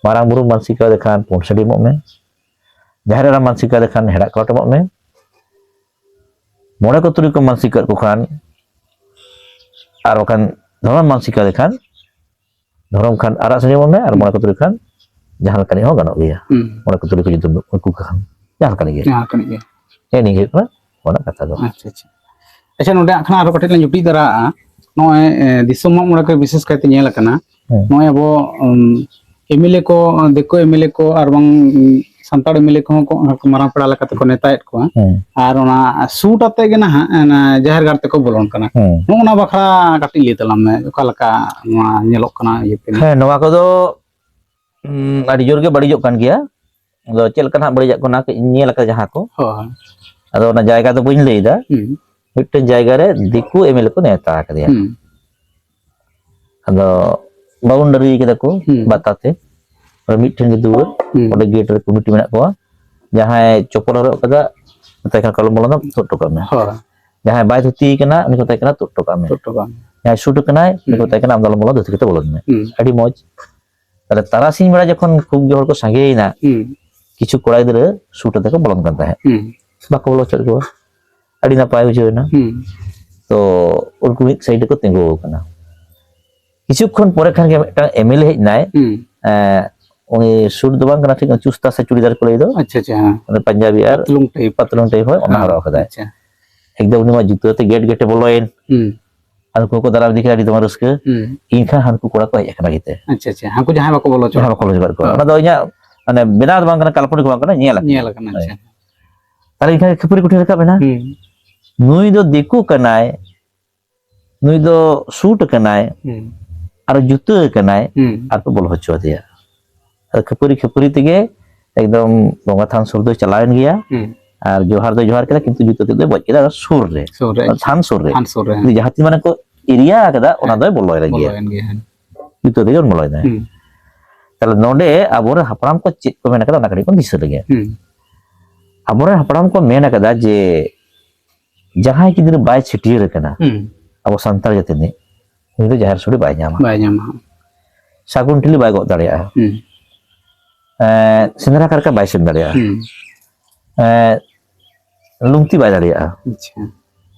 ᱢᱟᱨᱟᱝ ᱵᱩᱨᱩ ᱢᱟᱱᱥᱤᱠ ᱠᱟᱫᱮ ᱠᱷᱟᱱ ᱯᱩᱸᱰ ᱥᱟᱹᱰᱤ ᱮᱢᱚᱜ ᱢᱮ, ᱡᱟᱦᱮᱨ ᱮᱨᱟ ᱢᱟᱱᱥᱤᱠ ᱠᱟᱫᱮ ᱠᱷᱟᱱ ᱦᱮᱲᱟᱜ ᱠᱟᱞᱚᱴ ᱮᱢᱚᱜ ᱢᱮ, ᱢᱚᱬᱮ ᱠᱚ ᱛᱩᱨᱩᱭ ᱠᱚ ᱢᱟᱱᱥᱤᱠ ᱠᱟᱫ ᱠᱚ ᱠᱷᱟᱱ, ᱟᱨ ᱵᱟᱠᱷᱟᱱ ᱫᱷᱚᱨᱚᱢ ᱢᱟᱱᱥᱤᱠ ᱠᱟᱫᱮ ᱠᱷᱟᱱ, ᱫᱷᱚᱨᱚᱢ ᱠᱷᱟᱱ ᱟᱨᱟᱜ ᱥᱟᱹᱰᱤ ᱮᱢᱚᱜ ᱢᱮ, ᱟᱨ ᱢᱚᱬᱮ ᱠᱚ ᱛᱩᱨᱩᱭ ᱠᱷᱟᱱ ᱡᱟᱦᱟᱸ ᱞᱮᱠᱟᱱᱤᱡ ᱦᱚᱸ ᱜᱟᱱᱚᱜ ᱜᱮᱭᱟ᱾ ᱦᱩᱸ᱾ ᱢᱚᱬᱮ ᱠᱚ ᱛᱩᱨᱩᱭ ᱠᱚ ᱡᱩᱫᱤ ᱩᱱᱠᱩ ᱠᱷᱟᱱ ᱡᱟᱦᱟᱸ ᱞᱮᱠᱟᱱᱤᱡ ᱜᱮ᱾ ᱡᱟᱦᱟᱸ ᱞᱮᱠᱟᱱᱤᱡ ᱜᱮ᱾ ᱦᱮᱸ, ᱱᱤᱭᱟᱹ ᱜᱮ ᱦᱩᱭᱩᱜ ᱠᱟᱱᱟ ᱚᱱᱟ ᱠᱟᱛᱷᱟ ᱫᱚ᱾ ᱟᱪᱪᱷᱟ, ᱟᱪᱪᱷᱟ᱾ ᱟᱪᱪᱷᱟ, ᱱᱚᱰᱮ ᱦᱟᱸᱜ ᱠᱷᱟᱱ ᱟᱨᱚ ᱠᱟᱹᱴᱤᱡ ᱞᱟᱝ ᱡᱩᱴᱤᱡ ᱫᱷᱟᱨᱟᱜᱼᱟ᱾ ᱱᱚᱜᱼᱚᱭ, ᱮ, ᱫᱤᱥᱚᱢ ᱢᱟᱜ ᱢᱚᱬᱮ ᱠᱚ ᱵᱤᱥᱮᱥ ᱠᱟᱭᱛᱮ ᱧᱮᱞ ᱟᱠᱟᱱᱟ᱾ ᱦᱮᱸ᱾ ᱱᱚᱜᱼᱚᱭ ᱟᱵᱚ, ᱩᱢ, ᱮᱢ ᱮᱞ ᱮ ᱠᱚ, ᱫᱤᱠᱩ ᱮᱢ ᱮᱞ ᱮ ᱠᱚ ᱟᱨ ᱵᱟᱝ, ᱩᱢ, ᱥᱟᱱᱛᱟᱲ ᱮᱢ ᱮᱞ ᱮ ᱠᱚᱦᱚᱸ ᱠᱚ ᱢᱟᱨᱟᱝ ᱯᱮᱲᱟ ᱞᱮᱠᱟᱛᱮ ᱠᱚ ᱱᱮᱣᱛᱟᱭᱮᱫ ᱠᱚᱣᱟ᱾ ᱦᱮᱸ᱾ ᱟᱨ ᱚᱱᱟ ᱥᱩᱴ ᱟᱛᱮ ᱜᱮ ᱱᱟᱦᱟᱜ ᱚᱱᱟ ᱡᱟᱦᱮᱨ ᱜᱟᱲ ᱛᱮᱠᱚ ᱵᱚᱞᱚᱱ ᱠᱟᱱᱟ᱾ ᱦᱮᱸ᱾ ᱱᱚᱜᱼᱚ ᱱᱟ ᱵᱟᱠᱷᱨᱟ ᱠᱟᱹᱴᱤᱡ ᱞᱟᱹᱭ ᱛᱟᱞᱟᱝ ᱢᱮ, ᱚᱠᱟ ᱞᱮᱠᱟ ᱱᱚᱣᱟ ᱧᱮᱞᱚᱜ ᱠᱟᱱᱟ ᱤᱭᱟᱹ ᱛᱮ? ᱦᱮᱸ, ᱱᱚᱣᱟ ᱠᱚᱫᱚ, ᱩᱢ, ᱟᱹᱰᱤ ᱡᱳᱨ ᱜᱮ ᱵᱟᱹᱲᱤᱡᱚᱜ ᱠᱟᱱ ᱜᱮᱭᱟ᱾ ᱟᱫᱚ ᱪᱮᱫ ᱞᱮᱠᱟ ᱱᱟᱦᱟᱜ ᱵᱟᱹᱲᱤᱡᱚᱜ ᱠᱟᱱᱟ, ᱠᱟᱹᱡ ᱤᱧ ᱧᱮᱞ ᱟᱠᱟᱫᱟ ᱡᱟᱦᱟᱸ ᱠᱚ᱾ ᱦᱳᱭ᱾ ᱟᱫᱚ ᱚᱱᱟ ᱡᱟᱭᱜᱟ ᱫᱚ ᱵᱟᱹᱧ ᱞᱟᱹᱭ ᱮᱫᱟ᱾ ᱦᱩᱸ᱾ ᱢᱤᱫᱴᱮᱱ ᱡᱟᱭᱜᱟ ᱨᱮ ᱫᱤᱠᱩ ᱮᱢ ᱮᱞ ᱮ ᱠᱚ ᱱᱮᱣᱛᱟ ᱟᱠᱟᱫᱮᱭᱟ᱾ ᱦᱩᱸ᱾ ᱟᱫᱚ ᱵᱟᱣᱩᱱᱰᱟᱨᱤ ᱠᱟᱫᱟ ᱠᱚ ᱦᱩᱸ᱾ ᱵᱟᱛᱟ ᱛᱮ᱾ ᱚᱸᱰᱮ ᱢᱤᱫᱴᱷᱮᱱ ᱜᱮ ᱫᱩᱣᱟᱹᱨ, ᱦᱩᱸ᱾ ᱚᱸᱰᱮ ᱜᱮᱴ ᱨᱮ ᱠᱚᱢᱤᱴᱤ ᱢᱮᱱᱟᱜ ᱠᱚᱣᱟ᱾ ᱡᱟᱦᱟᱸᱭ ᱪᱚᱯᱚᱞ ᱦᱚᱨᱚᱜ ᱠᱟᱫᱟ, ᱢᱮᱛᱟᱭ ᱠᱷᱟᱱ ᱠᱚ ᱟᱞᱚᱢ ᱵᱚᱞᱚᱱᱟ, ᱛᱩᱫ ᱦᱚᱴᱚ ᱠᱟᱜ ᱢᱮ᱾ ᱦᱳᱭ᱾ ᱡᱟᱦᱟᱸᱭ ᱵᱟᱭ ᱫᱷᱩᱛᱤ ᱠᱟᱱᱟ, ᱩᱱᱤ ᱠᱚ ᱢᱮᱛᱟᱭ ᱠᱟᱱᱟ, "ᱛᱩᱫ ᱦᱚᱴᱚ ᱠᱟᱜ ᱢᱮ᱾" ᱛᱩᱫ ᱦᱚᱴᱚ ᱠᱟᱜ ᱢᱮ᱾ ᱡᱟᱦᱟᱸᱭ ᱥᱩᱴ ᱠᱟᱱᱟᱭ, ᱩᱱᱤ ᱠᱚ ᱦᱩᱸ᱾ ᱢᱮᱛᱟᱭ ᱠᱟᱱᱟ, "ᱟᱢ ᱫᱚ ᱟᱞᱚᱢ ᱵᱚᱞᱚᱱᱟ, ᱫᱷᱩᱛᱤ ᱠᱟᱛᱮ ᱵᱚᱞᱚᱱ ᱢᱮ᱾" ᱦᱩᱸ᱾ ᱟᱹᱰᱤ ᱢᱚᱡᱽ᱾ ᱛᱟᱦᱞᱮ ᱛᱟᱨᱟᱥᱤᱧ ᱵᱮᱲᱟ ᱡᱚᱠᱷᱚᱱ ᱠᱷᱩᱵ ᱜᱮ ᱦᱚᱲ ᱠᱚ ᱥᱟᱸᱜᱮᱭᱮᱱᱟ, ᱦᱩᱸ᱾ ᱠᱤᱪᱷᱩ ᱠᱚᱲᱟ ᱜᱤᱫᱽᱨᱟᱹ ᱥᱩᱴ ᱟᱛᱮ ᱠᱚ ᱵᱚᱞᱚᱱ ᱠᱟᱱ ᱛᱟᱦᱮᱸᱫ᱾ ᱦᱩᱸ᱾ ᱵᱟᱠᱚ ᱵᱚᱞᱚ ᱦᱚᱪᱚᱭᱮᱫ ᱠᱚᱣᱟ᱾ ᱟᱹᱰᱤ ᱱᱟᱯᱟᱭ ᱵᱩᱡᱷᱟᱹᱣ ᱮᱱᱟ᱾ ᱦᱩᱸ᱾ ᱛᱚ ᱩᱱᱠᱩ ᱢᱤᱫ ᱥᱟᱭᱤᱰ ᱨᱮᱠᱚ ᱛᱤᱸᱜᱩ ᱟᱠᱟᱱᱟ᱾ ᱠᱤᱪᱷᱩ ᱠᱷᱚᱱ ᱯᱚᱨᱮ ᱠᱷᱟᱱ ᱜᱮ ᱢᱤᱫᱴᱟᱝ ᱮᱢ ᱮᱞ ᱮ ᱦᱮᱡ ᱮᱱᱟᱭ᱾ ᱦᱩᱸ᱾ ᱮᱸ, ᱩᱱᱤ ᱥᱩᱴ ᱫᱚ ᱵᱟᱝ ᱠᱟᱱᱟ, ᱴᱷᱤᱠ ᱪᱩᱥᱛᱟ ᱥᱮ ᱪᱩᱲᱤᱫᱟᱨ ᱠᱚ ᱞᱟᱹᱭ ᱫᱚ᱾ ᱟᱪᱪᱷᱟ, ᱟᱪᱪᱷᱟ, ᱦᱮᱸ᱾ ᱚᱱᱟ ᱯᱟᱧᱡᱟᱵᱤ ᱟᱨ ᱯᱟᱛᱞᱩᱝ ᱴᱟᱭᱤᱯ᱾ ᱯᱟᱛᱞᱩᱝ ᱴᱟᱭᱤᱯ, ᱦᱳᱭ, ᱚᱱᱟ ᱦᱮᱸ, ᱦᱚᱨᱚᱜ ᱟᱠᱟᱫᱟᱭ᱾ ᱟᱪᱪᱷᱟ᱾ ᱮᱠᱫᱚᱢ ᱩᱱᱤ ᱢᱟ ᱡᱩᱛᱟᱹ ᱟᱛᱮ ᱜᱮᱴ ᱜᱮᱴᱮ ᱵᱚᱞᱚᱭᱮᱱ᱾ ᱦᱩᱸ᱾ ᱟᱨ ᱩᱱᱠᱩ ᱠᱚ ᱫᱟᱨᱟᱢ ᱤᱫᱤ ᱠᱮᱫᱟ, ᱟᱹᱰᱤ ᱫᱚᱢᱮ ᱨᱟᱹᱥᱠᱟᱹ᱾ ᱦᱩᱸ᱾ ᱤᱧ ᱠᱷᱟᱱ ᱦᱟᱱᱠᱩ ᱠᱚᱲᱟ ᱠᱚ ᱦᱮᱡ ᱟᱠᱟᱱᱟ ᱡᱮᱛᱮ᱾ ᱟᱪᱪᱷᱟ, ᱟᱪᱪᱷᱟ᱾ ᱦᱟᱱᱠᱩ ᱡᱟᱦᱟᱸᱭ ᱵᱟᱠᱚ ᱵᱚᱞᱚ ᱦᱚᱪᱚ ᱡᱟᱦᱟᱸᱭ ᱵᱟᱠᱚ ᱵᱚᱞᱚ ᱦᱚᱪᱚ ᱟᱠᱟᱫ ᱠᱚᱣᱟ᱾ ᱦᱮᱸ᱾ ᱚᱱᱟ ᱫᱚ ᱤᱧᱟᱹᱜ, ᱢᱟᱱᱮ, ᱵᱮᱱᱟᱣ ᱫᱚ ᱵᱟᱝ ᱠᱟᱱᱟ, ᱠᱟᱞᱯᱚᱱᱤᱠ ᱵᱟᱝ ᱠᱟᱱᱟ, ᱧᱮᱞ ᱟᱠᱟᱱᱟ᱾ ᱧᱮᱞ ᱟᱠᱟᱱᱟ, ᱦᱳᱭ᱾ ᱟᱪᱪᱷᱟ᱾ ᱛᱟᱦᱞᱮ ᱤᱧ ᱠᱷᱟᱱ ᱠᱷᱟᱹᱯᱟᱹᱨᱤ ᱠᱚ ᱴᱷᱮᱱ ᱨᱟᱠᱟᱵ ᱮᱱᱟ᱾ ᱦᱩᱸ᱾ ᱱᱩᱭ ᱫᱚ ᱫᱤᱠᱩ ᱠᱟᱱᱟᱭ, ᱱᱩᱭ ᱫᱚ ᱥᱩᱴ ᱠᱟᱱᱟᱭ, ᱦᱩᱸ᱾ ᱟᱨ ᱡᱩᱛᱟᱹ ᱠᱟᱱᱟᱭ, ᱦᱩᱸ᱾ ᱟᱨ ᱠᱚ ᱵᱚᱞᱚ ᱦᱚᱪᱚ ᱟᱫᱮᱭᱟ᱾ ᱟᱫᱚ ᱠᱷᱟᱹᱯᱟᱹᱨᱤ ᱠᱷᱟᱹᱯᱟᱹᱨᱤ ᱛᱮᱜᱮ ᱮᱠᱫᱚᱢ ᱵᱚᱸᱜᱟ ᱛᱷᱟᱱ ᱥᱩᱨ ᱫᱚᱭ ᱪᱟᱞᱟᱣᱮᱱ ᱜᱮᱭᱟ᱾ ᱦᱩᱸ᱾ ᱟᱨ ᱡᱚᱦᱟᱨ ᱫᱚᱭ ᱡᱚᱦᱟᱨ ᱠᱮᱫᱟ, ᱠᱤᱱᱛᱩ ᱡᱩᱛᱟᱹ ᱛᱮᱫ ᱫᱚᱭ ᱵᱚᱡ ᱠᱮᱫᱟ ᱚᱱᱟ ᱥᱩᱨ ᱨᱮ᱾ ᱥᱩᱨ ᱨᱮ, ᱟᱪᱪᱷᱟ᱾ ᱛᱷᱟᱱ ᱥᱩᱨ ᱨᱮ᱾ ᱛᱷᱟᱱ ᱥᱩᱨ ᱨᱮ, ᱦᱮᱸ᱾ ᱡᱩᱫᱤ ᱡᱟᱦᱟᱸ ᱛᱤᱱ ᱢᱟᱱᱮ ᱠᱚ ᱮᱨᱤᱭᱟ ᱟᱠᱟᱫᱟ, ᱚᱱᱟ ᱦᱮᱸ᱾ ᱫᱚᱭ ᱵᱚᱞᱚᱭᱮᱱ ᱜᱮᱭᱟ᱾ ᱵᱚᱞᱚᱭᱮᱱ ᱜᱮᱭᱟ, ᱦᱮᱸ᱾ ᱡᱩᱛᱟᱹ ᱛᱮᱜᱮ ᱵᱚᱱ ᱵᱚᱞᱚᱭᱮᱱᱟ᱾ ᱦᱩᱸ᱾ ᱛᱟᱦᱞᱮ ᱱᱚᱰᱮ ᱟᱵᱚᱨᱮᱱ ᱦᱟᱯᱲᱟᱢ ᱠᱚ ᱪᱮᱫ ᱠᱚ ᱢᱮᱱ ᱠᱟᱫᱟ, ᱚᱱᱟ ᱠᱟᱹᱴᱤᱡ ᱵᱚᱱ ᱫᱤᱥᱟᱹ ᱞᱮᱜᱮ᱾ ᱦᱩᱸ᱾ ᱟᱵᱚᱨᱮᱱ ᱦᱟᱯᱲᱟᱢ ᱠᱚ ᱢᱮᱱ ᱟᱠᱟᱫᱟ ᱡᱮ ᱡᱟᱦᱟᱸᱭ ᱜᱤᱫᱽᱨᱟᱹ ᱵᱟᱭ ᱪᱷᱟᱹᱴᱭᱟᱹᱨ ᱟᱠᱟᱱᱟ, ᱦᱩᱸ᱾ ᱟᱵᱚ ᱥᱟᱱᱛᱟᱲ ᱡᱟᱹᱛᱤ ᱨᱤᱱᱤᱡ, ᱩᱱᱤ ᱫᱚ ᱡᱟᱦᱮᱨ ᱥᱳᱲᱮ ᱵᱟᱭ ᱧᱟᱢᱟ, ᱵᱟᱭ ᱧᱟᱢᱟ᱾ ᱥᱟᱹᱜᱩᱱ ᱴᱷᱤᱞᱤ ᱵᱟᱭ ᱜᱚᱜ ᱫᱟᱲᱮᱭᱟᱜᱼᱟ᱾ ᱦᱩᱸ᱾ ᱮᱸ, ᱥᱮᱸᱫᱽᱨᱟ ᱠᱟᱨᱠᱟ ᱵᱟᱭ ᱥᱮᱱ ᱫᱟᱲᱮᱭᱟᱜᱼᱟ᱾ ᱦᱩᱸ᱾ ᱮᱸ, ᱞᱩᱝᱛᱤ ᱵᱟᱭ ᱫᱟᱲᱮᱭᱟᱜᱼᱟ᱾ ᱟᱪᱪᱷᱟ᱾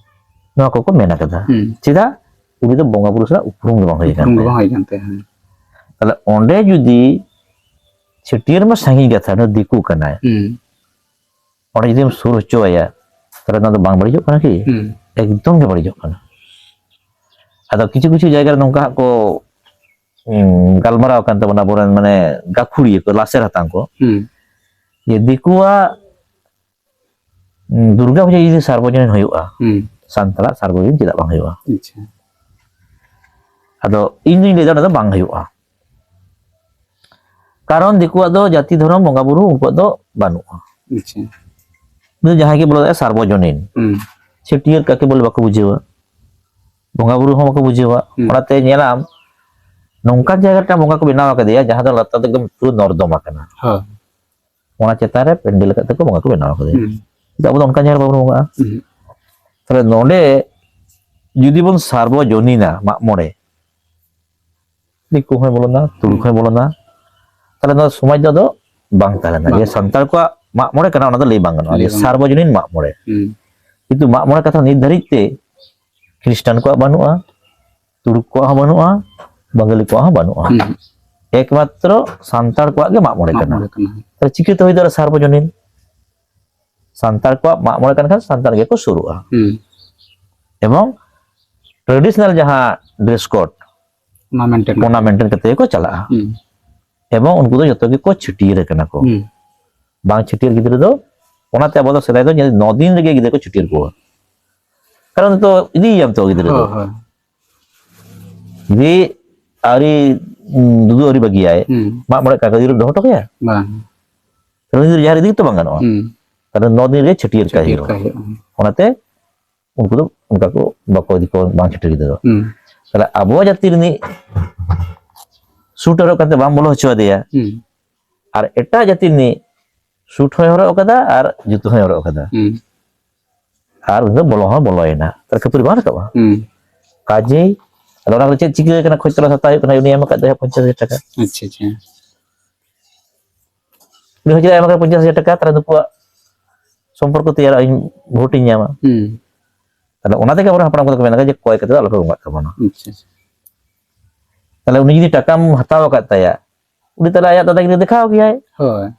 ᱱᱚᱣᱟ ᱠᱚᱠᱚ ᱢᱮᱱ ᱟᱠᱟᱫᱟ᱾ ᱦᱩᱸ᱾ ᱪᱮᱫᱟᱜ? ᱩᱱᱤ ᱫᱚ ᱵᱚᱸᱜᱟ ᱵᱩᱨᱩ ᱥᱟᱞᱟᱜ ᱩᱯᱨᱩᱢ ᱜᱮ ᱵᱟᱝ ᱦᱩᱭ ᱟᱠᱟᱱ ᱩᱯᱨᱩᱢ ᱜᱮ ᱛᱟᱭᱟ᱾ ᱵᱟᱝ ᱦᱩᱭ ᱟᱠᱟᱱ ᱛᱟᱭᱟ, ᱦᱮᱸ᱾ ᱛᱟᱦᱞᱮ ᱚᱸᱰᱮ ᱡᱩᱫᱤ ᱪᱷᱟᱹᱴᱭᱟᱹᱨ ᱢᱟ ᱥᱟᱺᱜᱤᱧ ᱠᱟᱛᱷᱟ, ᱩᱱᱤ ᱫᱤᱠᱩ ᱠᱟᱱᱟᱭ᱾ ᱦᱩᱸ᱾ ᱚᱸᱰᱮ ᱡᱩᱫᱤᱢ ᱥᱩᱨ ᱦᱚᱪᱚ ᱟᱭᱟ, ᱛᱟᱦᱞᱮ ᱚᱱᱟ ᱫᱚ ᱵᱟᱝ ᱵᱟᱹᱲᱤᱡᱚᱜ ᱠᱟᱱᱟ ᱠᱤ? ᱦᱩᱸ᱾ ᱮᱠᱫᱚᱢ ᱜᱮ ᱵᱟᱹᱲᱤᱡᱚᱜ ᱠᱟᱱᱟ᱾ ᱟᱫᱚ ᱠᱤᱪᱷᱩ ᱠᱤᱪᱷᱩ ᱡᱟᱭᱜᱟ ᱨᱮ ᱱᱚᱝᱠᱟ ᱦᱟᱸᱜ ᱠᱚ, ᱩᱸ, ᱜᱟᱞᱢᱟᱨᱟᱣ ᱠᱟᱱ ᱛᱟᱵᱚᱱᱟ ᱟᱵᱚᱨᱮᱱ ᱢᱟᱱᱮ ᱜᱟᱹᱠᱷᱩᱲᱤᱭᱟᱹ ᱠᱚ, ᱞᱟᱥᱮᱨ ᱦᱟᱛᱟᱝ ᱠᱚ, ᱦᱩᱸ᱾ ᱡᱮ ᱫᱤᱠᱩᱣᱟᱜ, ᱩᱸ, ᱫᱩᱨᱜᱟ ᱯᱩᱡᱟᱹ ᱡᱩᱫᱤ ᱥᱟᱨᱵᱚᱡᱚᱱᱤᱱ ᱦᱩᱭᱩᱜᱼᱟ, ᱦᱩᱸ᱾ ᱥᱟᱱᱛᱟᱲᱟᱜ ᱥᱟᱨᱵᱚᱡᱚᱱᱤᱱ ᱪᱮᱫᱟᱜ ᱵᱟᱝ ᱦᱩᱭᱩᱜᱼᱟ? ᱟᱪᱪᱷᱟ᱾ ᱟᱫᱚ ᱤᱧ ᱫᱩᱧ ᱞᱟᱹᱭᱫᱟ ᱚᱱᱟ ᱫᱚ ᱵᱟᱝ ᱦᱩᱭᱩᱜᱼᱟ᱾ ᱠᱟᱨᱚᱱ ᱫᱤᱠᱩᱣᱟᱜ ᱫᱚ ᱡᱟᱹᱛᱤ ᱫᱷᱚᱨᱚᱢ ᱵᱚᱸᱜᱟ ᱵᱩᱨᱩ ᱩᱱᱠᱩᱣᱟᱜ ᱫᱚ ᱵᱟᱹᱱᱩᱜᱼᱟ᱾ ᱟᱪᱪᱷᱟ᱾ ᱩᱱᱤ ᱫᱚ ᱡᱟᱦᱟᱸᱭ ᱜᱮ ᱵᱚᱞᱚ ᱫᱟᱲᱮᱭᱟᱜᱼᱟ, ᱥᱟᱨᱵᱚᱡᱚᱱᱤᱱ᱾ ᱦᱩᱸ᱾ ᱪᱷᱟᱹᱴᱭᱟᱹᱨ ᱠᱟᱠᱮ ᱵᱚᱞᱮ ᱵᱟᱠᱚ ᱵᱩᱡᱷᱟᱹᱣᱟ, ᱵᱚᱸᱜᱟ ᱵᱩᱨᱩ ᱦᱚᱸ ᱵᱟᱠᱚ ᱵᱩᱡᱷᱟᱹᱣᱟ᱾ ᱦᱩᱸ᱾ ᱚᱱᱟᱛᱮ ᱧᱮᱞᱟᱢ, ᱱᱚᱝᱠᱟᱱ ᱡᱟᱭᱜᱟ ᱨᱮ ᱢᱤᱫᱴᱟᱝ ᱵᱚᱸᱜᱟ ᱠᱚ ᱵᱮᱱᱟᱣ ᱟᱠᱟᱫᱮᱭᱟ, ᱡᱟᱦᱟᱸ ᱫᱚ ᱞᱟᱛᱟᱨ ᱫᱚ ᱮᱠᱫᱚᱢ ᱯᱩᱨᱟᱹ ᱱᱚᱨᱫᱚᱢᱟ ᱠᱟᱱᱟ᱾ ᱦᱳᱭ᱾ ᱚᱱᱟ ᱪᱮᱛᱟᱱ ᱨᱮ ᱯᱮᱱᱰᱮᱞ ᱠᱟᱛᱮ ᱠᱚ ᱵᱚᱸᱜᱟ ᱠᱚ ᱵᱮᱱᱟᱣ ᱟᱠᱟᱫᱮᱭᱟ᱾ ᱦᱩᱸ᱾ ᱠᱤᱱᱛᱩ ᱟᱵᱚ ᱫᱚ ᱚᱱᱠᱟᱱ ᱡᱟᱭᱜᱟ ᱨᱮ ᱵᱟᱵᱚᱱ ᱵᱚᱸᱜᱟᱜᱼᱟ᱾ ᱦᱩᱸ᱾ ᱛᱟᱦᱞᱮ ᱱᱚᱰᱮ ᱡᱩᱫᱤ ᱵᱚᱱ ᱥᱟᱨᱵᱚᱡᱚᱱᱤᱱᱟ ᱢᱟᱜ ᱢᱚᱬᱮ, ᱫᱤᱠᱩ ᱦᱚᱸᱭ ᱵᱚᱞᱚᱱᱟ, ᱛᱩᱲᱩᱠ ᱦᱚᱸᱭ ᱵᱚᱞᱚᱱᱟ, ᱛᱟᱦᱞᱮ ᱱᱚᱣᱟ ᱥᱚᱢᱟᱡᱽ ᱫᱚ ᱟᱫᱚ ᱵᱟᱝ ᱛᱟᱦᱮᱸ ᱞᱮᱱᱟ᱾ ᱵᱟᱝ᱾ ᱡᱮ ᱥᱟᱱᱛᱟᱲ ᱠᱚᱣᱟᱜ ᱢᱟᱜ ᱢᱚᱬᱮ ᱠᱟᱱᱟ, ᱚᱱᱟ ᱫᱚ ᱞᱟᱹᱭ ᱵᱟᱝ ᱜᱟᱱᱚᱜᱼᱟ ᱡᱮ ᱞᱟᱹᱭ ᱵᱟᱝ ᱜᱟᱱᱚᱜᱼᱟ᱾ ᱥᱟᱨᱵᱚᱡᱚᱱᱤᱱ ᱢᱟᱜ ᱢᱚᱬᱮ᱾ ᱦᱩᱸ᱾ ᱠᱤᱱᱛᱩ ᱢᱟᱜ ᱢᱚᱬᱮ ᱠᱟᱛᱷᱟ ᱱᱤᱛ ᱫᱷᱟᱹᱨᱤᱡ ᱛᱮ ᱠᱷᱨᱤᱥᱴᱟᱱ ᱠᱚᱣᱟᱜ ᱵᱟᱹᱱᱩᱜᱼᱟ, ᱛᱩᱲᱩᱠ ᱠᱚᱣᱟᱜ ᱦᱚᱸ ᱵᱟᱹᱱᱩᱜᱼᱟ, ᱵᱟᱝᱜᱟᱞᱤ ᱠᱚᱣᱟᱜ ᱦᱚᱸ ᱵᱟᱹᱱᱩᱜᱼᱟ᱾ ᱦᱩᱸ᱾ ᱮᱠᱢᱟᱛᱨᱚ ᱥᱟᱱᱛᱟᱲ ᱠᱚᱣᱟᱜ ᱜᱮ ᱢᱟᱜ ᱢᱚᱬᱮ ᱢᱟᱜ ᱠᱟᱱᱟ᱾ ᱢᱚᱬᱮ ᱠᱟᱱᱟ᱾ ᱛᱟᱦᱞᱮ ᱪᱤᱠᱟᱹᱛᱮ ᱦᱩᱭ ᱫᱟᱲᱮᱭᱟᱜᱼᱟ ᱥᱟᱨᱵᱚᱡᱚᱱᱤᱱ? ᱥᱟᱱᱛᱟᱲ ᱠᱚᱣᱟᱜ ᱢᱟᱜ ᱢᱚᱬᱮ ᱠᱟᱱ ᱠᱷᱟᱱ ᱥᱟᱱᱛᱟᱲ ᱜᱮᱠᱚ ᱥᱩᱨᱩᱜᱼᱟ᱾ ᱦᱩᱸ᱾ ᱮᱵᱚᱝ traditional ᱡᱟᱦᱟᱸ dress code, ᱚᱱᱟ maintain ᱚᱱᱟ maintain ᱠᱟᱛᱮ ᱜᱮᱠᱚ ᱪᱟᱞᱟᱜᱼᱟ᱾ ᱦᱩᱸ᱾ ᱮᱵᱚᱝ ᱩᱱᱠᱩ ᱫᱚ ᱡᱚᱛᱚ ᱜᱮᱠᱚ ᱪᱷᱟᱹᱴᱭᱟᱹᱨ ᱟᱠᱟᱱᱟ ᱠᱚ᱾ ᱦᱩᱸ᱾ ᱵᱟᱝ ᱪᱷᱟᱹᱴᱭᱟᱹᱨ ᱜᱤᱫᱽᱨᱟᱹ ᱫᱚ, ᱚᱱᱟᱛᱮ ᱟᱵᱚ ᱫᱚ ᱥᱮᱫᱟᱭ ᱫᱚ ᱧᱮᱞ, ᱱᱚ ᱫᱤᱱ ᱨᱮᱜᱮ ᱜᱤᱫᱽᱨᱟᱹ ᱠᱚ ᱪᱷᱟᱹᱴᱭᱟᱹᱨ ᱠᱚᱣᱟ᱾ ᱠᱟᱨᱚᱱ ᱱᱤᱛᱚᱜ ᱤᱫᱤᱭᱮᱭᱟᱢ ᱛᱚ ᱜᱤᱫᱽᱨᱟᱹ ᱫᱚ᱾ ᱦᱳᱭ, ᱦᱳᱭ᱾ ᱡᱩᱫᱤ ᱟᱹᱣᱨᱤ, ᱩᱸ, ᱫᱩᱫᱩ ᱟᱹᱣᱨᱤ ᱵᱟᱹᱜᱤᱭᱟᱭ, ᱦᱩᱸ᱾ ᱢᱟᱜ ᱢᱚᱬᱮ ᱠᱟᱱ ᱠᱷᱟᱱ ᱜᱤᱫᱽᱨᱟᱹ ᱫᱚᱦᱚ ᱦᱚᱴᱚ ᱠᱟᱭᱟ? ᱵᱟᱝ᱾ ᱛᱟᱦᱞᱮ ᱩᱱᱤ ᱫᱚ ᱡᱟᱦᱮᱨ ᱤᱫᱤ ᱜᱮᱛᱚ ᱵᱟᱝ ᱜᱟᱱᱚᱜᱼᱟ᱾ ᱦᱩᱸ᱾ ᱛᱟᱦᱞᱮ ᱱᱚ ᱫᱤᱱ ᱨᱮ ᱪᱷᱟᱹᱴᱭᱟᱹᱨ ᱠᱟᱭ ᱪᱷᱟᱹᱴᱭᱟᱹᱨ ᱦᱩᱭᱩᱜᱼᱟ᱾ ᱠᱟᱭ ᱦᱩᱭᱩᱜᱼᱟ᱾ ᱚᱱᱟᱛᱮ ᱩᱱᱠᱩ ᱫᱚ ᱚᱱᱠᱟ ᱠᱚ ᱵᱟᱠᱚ ᱤᱫᱤ ᱠᱚᱣᱟ, ᱵᱟᱝ ᱪᱷᱟᱹᱴᱭᱟᱹᱨ ᱜᱤᱫᱽᱨᱟᱹ ᱫᱚ᱾ ᱦᱩᱸ᱾ ᱛᱟᱦᱞᱮ ᱟᱵᱚ ᱡᱟᱹᱛᱤ ᱨᱤᱱᱤᱡ ᱥᱩᱴ ᱦᱚᱨᱚᱜ ᱠᱟᱛᱮ ᱵᱟᱢ ᱵᱚᱞᱚ ᱦᱚᱪᱚ ᱟᱫᱮᱭᱟ, ᱦᱩᱸ᱾ ᱟᱨ ᱮᱴᱟᱜ ᱡᱟᱹᱛᱤ ᱨᱤᱱᱤᱡ ᱥᱩᱴ ᱦᱚᱸᱭ ᱦᱚᱨᱚᱜ ᱟᱠᱟᱫᱟ ᱟᱨ ᱡᱩᱛᱟᱹ ᱦᱚᱸᱭ ᱦᱚᱨᱚᱜ ᱟᱠᱟᱫᱟ᱾ ᱦᱩᱸ᱾ ᱟᱨ ᱩᱱᱤ ᱫᱚ ᱵᱚᱞᱚ ᱦᱚᱸ ᱵᱚᱞᱚᱭᱮᱱᱟ, ᱛᱟᱦᱞᱮ ᱠᱷᱟᱹᱯᱟᱹᱨᱤ ᱵᱟᱝ ᱨᱟᱠᱟᱵᱼᱟ? ᱦᱩᱸ᱾ ᱠᱟᱡᱮᱭ ᱟᱫᱚ ᱚᱱᱟ ᱠᱚᱫᱚ ᱪᱮᱫ ᱪᱤᱠᱟᱹ ᱟᱠᱟᱱᱟ, ᱠᱷᱚᱡᱽ ᱛᱚᱞᱟᱥ ᱦᱟᱛᱟᱣ ᱦᱩᱭᱩᱜ ᱠᱟᱱᱟ᱾ ᱩᱱᱤ ᱮᱢ ᱟᱠᱟᱫ ᱫᱚ ᱯᱚᱧᱪᱟᱥ ᱦᱟᱡᱟᱨ ᱴᱟᱠᱟ᱾ ᱟᱪᱪᱷᱟ, ᱟᱪᱪᱷᱟ᱾ ᱩᱱᱤ ᱦᱚᱸ ᱪᱮᱫᱟᱜ ᱮᱢ ᱟᱠᱟᱫᱟ ᱯᱚᱧᱪᱟᱥ ᱦᱟᱡᱟᱨ ᱴᱟᱠᱟ? ᱛᱟᱦᱞᱮ ᱱᱩᱠᱩᱣᱟᱜ ᱥᱚᱢᱯᱚᱨᱠᱚ ᱛᱮᱭᱟᱨᱚᱜᱼᱟ, ᱤᱧ ᱵᱷᱳᱴ ᱤᱧ ᱧᱟᱢᱟ᱾ ᱦᱩᱸ᱾ ᱛᱟᱦᱞᱮ ᱚᱱᱟ ᱛᱮᱜᱮ ᱟᱵᱚᱨᱮᱱ ᱦᱟᱯᱲᱟᱢ ᱠᱚᱫᱚ ᱠᱚ ᱢᱮᱱᱟ ᱡᱮ ᱠᱚᱭ ᱠᱟᱛᱮ ᱫᱚ ᱟᱞᱚᱯᱮ ᱵᱚᱸᱜᱟᱜ ᱛᱟᱵᱚᱱᱟ᱾ ᱟᱪᱪᱷᱟ, ᱟᱪᱪᱷᱟ᱾ ᱛᱟᱦᱞᱮ ᱩᱱᱤ ᱡᱩᱫᱤ ᱴᱟᱠᱟᱢ ᱦᱟᱛᱟᱣ ᱟᱠᱟᱫ ᱛᱟᱭᱟ, ᱩᱱᱤ ᱛᱟᱦᱞᱮ ᱟᱭᱟᱜ ᱫᱟᱫᱟ ᱜᱤᱫᱽᱨᱟᱹ ᱫᱮᱠᱷᱟᱣ ᱜᱮᱭᱟᱭ᱾ ᱦᱳᱭ᱾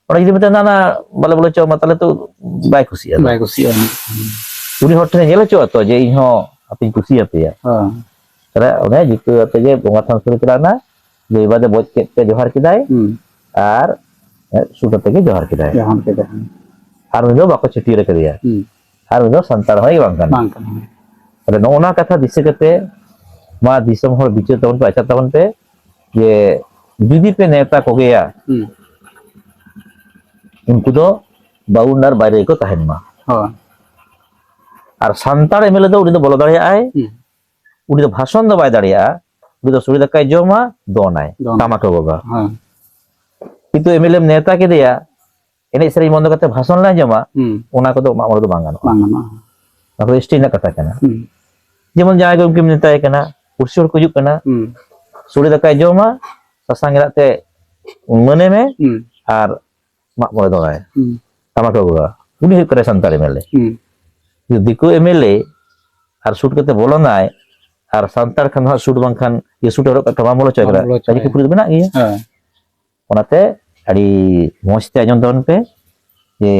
ᱚᱸᱰᱮ ᱡᱩᱫᱤ ᱢᱮᱛᱟᱭᱟ, "ᱱᱟ, ᱱᱟ, ᱵᱟᱞᱮ ᱵᱚᱞᱚ ᱦᱚᱪᱚ ᱟᱢᱟ," ᱛᱟᱦᱞᱮ ᱛᱚ ᱵᱟᱭ ᱠᱩᱥᱤᱜᱼᱟ᱾ ᱵᱟᱭ ᱠᱩᱥᱤᱜᱼᱟ᱾ ᱩᱱᱤ ᱦᱚᱲ ᱴᱷᱮᱱᱮ ᱧᱮᱞ ᱦᱚᱪᱚᱜᱼᱟ ᱛᱚ ᱡᱮ ᱤᱧ ᱦᱚᱸ ᱟᱯᱮᱧ ᱠᱩᱥᱤᱭᱟᱯᱮᱭᱟ᱾ ᱦᱳᱭ᱾ ᱛᱟᱦᱞᱮ ᱚᱱᱮ ᱡᱩᱛᱟᱹ ᱟᱛᱮ ᱜᱮ ᱵᱚᱸᱜᱟ ᱛᱷᱟᱱ ᱥᱩᱨ ᱨᱮ ᱪᱟᱞᱟᱣ ᱮᱱᱟ, ᱡᱮ ᱵᱟᱵᱟ ᱫᱚ ᱵᱚᱡ ᱠᱮᱫ ᱛᱮ ᱡᱚᱦᱟᱨ ᱠᱮᱫᱟᱭ, ᱦᱩᱸ᱾ ᱟᱨ ᱥᱩᱴ ᱟᱛᱮ ᱜᱮ ᱡᱚᱦᱟᱨ ᱠᱮᱫᱟᱭ᱾ ᱡᱚᱦᱟᱨ ᱠᱮᱫᱟᱭ᱾ ᱟᱨ ᱩᱱᱤ ᱫᱚ ᱵᱟᱠᱚ ᱪᱷᱟᱹᱴᱭᱟᱹᱨ ᱟᱠᱟᱫᱮᱭᱟ᱾ ᱦᱩᱸ᱾ ᱟᱨ ᱩᱱᱤ ᱫᱚ ᱥᱟᱱᱛᱟᱲ ᱦᱚᱸᱭ ᱵᱟᱝ ᱠᱟᱱᱟ᱾ ᱵᱟᱝ ᱠᱟᱱᱟ᱾ ᱛᱟᱦᱞᱮ ᱱᱚᱜᱼᱚ ᱱᱚᱣᱟ ᱠᱟᱛᱷᱟ ᱫᱤᱥᱟᱹ ᱠᱟᱛᱮ ᱢᱟ ᱫᱤᱥᱚᱢ ᱦᱚᱲ ᱵᱤᱪᱟᱹᱨ ᱛᱟᱵᱚᱱ ᱯᱮ, ᱟᱪᱟᱨ ᱛᱟᱵᱚᱱ ᱯᱮ, ᱡᱮ ᱡᱩᱫᱤ ᱯᱮ ᱱᱮᱣᱛᱟ ᱠᱚᱜᱮᱭᱟ, ᱦᱩᱸ᱾ ᱩᱱᱠᱩ ᱫᱚ boundary ᱵᱟᱭᱨᱮ ᱜᱮᱠᱚ ᱛᱟᱦᱮᱱ ᱢᱟ᱾ ᱦᱳᱭ᱾ ᱟᱨ ᱥᱟᱱᱛᱟᱲ ᱮᱢᱮᱞᱮ ᱫᱚ ᱩᱱᱤ ᱫᱚ ᱵᱚᱞᱚ ᱫᱟᱲᱮᱭᱟᱜᱼᱟᱭ, ᱦᱩᱸ᱾ ᱩᱱᱤ ᱫᱚ ᱵᱷᱟᱥᱚᱱ ᱫᱚ ᱵᱟᱭ ᱫᱟᱲᱮᱭᱟᱜᱼᱟ, ᱩᱱᱤ ᱫᱚ ᱥᱚᱲᱮ ᱫᱟᱠᱟᱭ ᱡᱚᱢᱟ, ᱫᱚᱱᱟᱭ, ᱫᱚᱱᱟᱭ᱾ ᱴᱟᱢᱟᱠ ᱮ ᱜᱚᱜᱟ᱾ ᱦᱮᱸ᱾ ᱠᱤᱱᱛᱩ ᱮᱢᱮᱞᱮᱢ ᱱᱮᱣᱛᱟ ᱠᱮᱫᱮᱭᱟ, ᱮᱱᱮᱡ ᱥᱮᱨᱮᱧ ᱵᱚᱱᱫᱚ ᱠᱟᱛᱮ ᱵᱷᱟᱥᱚᱱ ᱞᱮ ᱟᱸᱡᱚᱢᱟ, ᱦᱩᱸ᱾ ᱚᱱᱟ ᱠᱚᱫᱚ ᱢᱟᱜ ᱢᱚᱬᱮ ᱫᱚ ᱵᱟᱝ ᱜᱟᱱᱚᱜᱼᱟ᱾ ᱵᱟᱝ ᱜᱟᱱᱚᱜᱼᱟ᱾ ᱚᱱᱟ ᱠᱚᱫᱚ ᱮᱥ ᱴᱤ ᱨᱮᱱᱟᱜ ᱠᱟᱛᱷᱟ ᱠᱟᱱᱟ᱾ ᱦᱩᱸ᱾ ᱡᱮᱢᱚᱱ ᱡᱟᱦᱟᱸᱭ ᱜᱚᱢᱠᱮᱢ ᱢᱮᱛᱟᱭ ᱠᱟᱱᱟ, ᱯᱩᱲᱥᱤ ᱦᱚᱲ ᱠᱚ ᱦᱤᱡᱩᱜ ᱠᱟᱱᱟ, ᱦᱩᱸ᱾ ᱥᱚᱲᱮ ᱫᱟᱠᱟᱭ ᱡᱚᱢᱟ, ᱥᱟᱥᱟᱝ ᱜᱮᱸᱫᱟᱜ ᱛᱮ ᱢᱟᱹᱱᱮ ᱢᱮ, ᱦᱩᱸ᱾ ᱟᱨ ᱢᱟᱜ ᱢᱚᱬᱮ ᱫᱚᱱᱟᱭ, ᱦᱩᱸ᱾ ᱴᱟᱢᱟᱠ ᱮ ᱜᱚᱜᱟ, ᱩᱱᱤ ᱦᱩᱭᱩᱜ ᱠᱟᱱᱟᱭ ᱥᱟᱱᱛᱟᱲ ᱮᱢ ᱮᱞ ᱮ᱾ ᱦᱩᱸ᱾ ᱡᱩᱫᱤ ᱫᱤᱠᱩ M L A R suit ᱠᱟᱛᱮ ᱵᱚᱞᱚᱱᱟᱭ, ᱟᱨ ᱥᱟᱱᱛᱟᱲ ᱠᱷᱟᱱ ᱫᱚ ᱦᱟᱸᱜ ᱥᱩᱴ ᱵᱟᱝᱠᱷᱟᱱ ᱤᱭᱟᱹ ᱥᱩᱴ ᱦᱚᱨᱚᱜ ᱠᱟᱜ ᱠᱷᱟᱱ ᱵᱟᱢ ᱵᱚᱞᱚ ᱦᱚᱪᱚᱭᱟ, ᱵᱟᱢ ᱵᱚᱞᱚ ᱦᱚᱪᱚᱭᱟ᱾ ᱠᱷᱟᱹᱯᱟᱹᱨᱤ ᱫᱚ ᱢᱮᱱᱟᱜ ᱜᱮᱭᱟ᱾ ᱦᱮᱸ᱾ ᱚᱱᱟᱛᱮ ᱟᱹᱰᱤ ᱢᱚᱸᱡᱽ ᱛᱮ ᱟᱸᱡᱚᱢ ᱛᱟᱵᱚᱱ ᱯᱮ ᱡᱮ